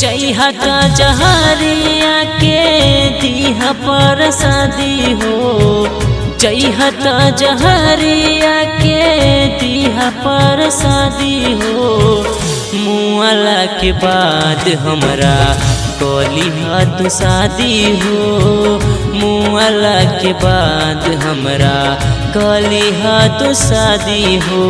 जइहा का जहरिया के दीहा पर शादी हो। जइहा का जहरिया के दीहा पर शादी हो। मुआला के बाद हमरा कलिहा तू शादी हो। मुआला के बाद हमरा कलिहा तू शादी हो।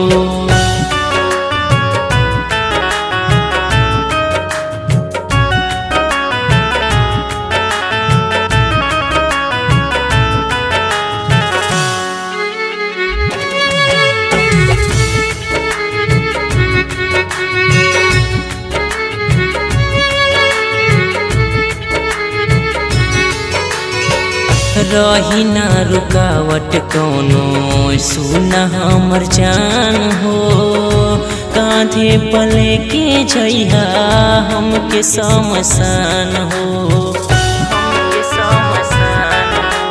रही ना रुकावट कोनो सुना हमर जान हो। कांधे पले के जइहा हमके शमशान हो। हमके शमशान हो,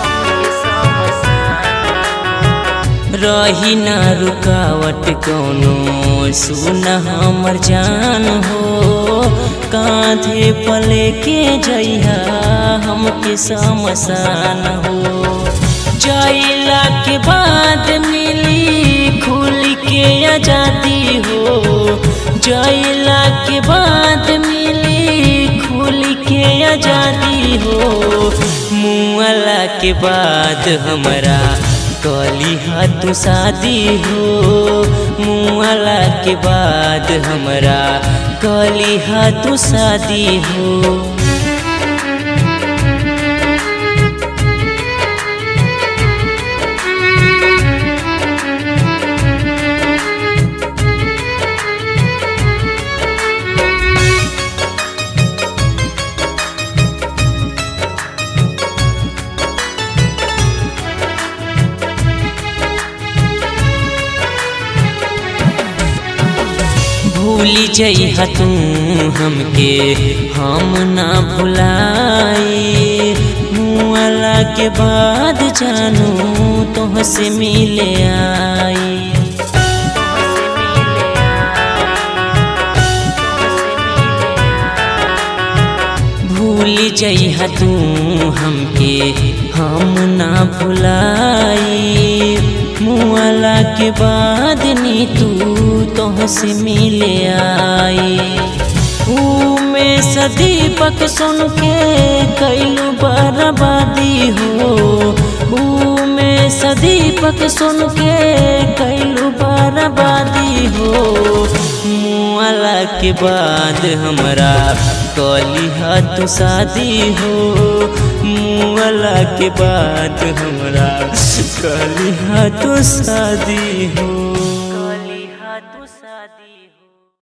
हमके शमशान हो। रही ना रुकावट कोनो सुना हमर जान हो। कांधे पले के जइहा हमके शमशान हो। जइला के बाद मिली खुल के आजादी हो। जइला के बाद मिली खुल के आजादी हो। मुआला के बाद हमरा कलिहा तू शादी हो। मुआला के बाद हमरा कलिहा तू शादी हो। भूली जइहा तू हमके हम ना भुलाई। मुआला के बाद जानू तोहसे मिले आई। भूली जइहा तू हमके हम ना भुलाई। मुआला के बाद नी तू तोहसे मिले आई। ऊ में सदीपक सुन के कैलू बर्बादी हो। ऊ में सदीपक सुन के कैलू बर्बादी हो। मुआला के बाद हमरा कलिहा तू शादी हो। मुआला के बाद हमरा कलिहा तू शादी हो।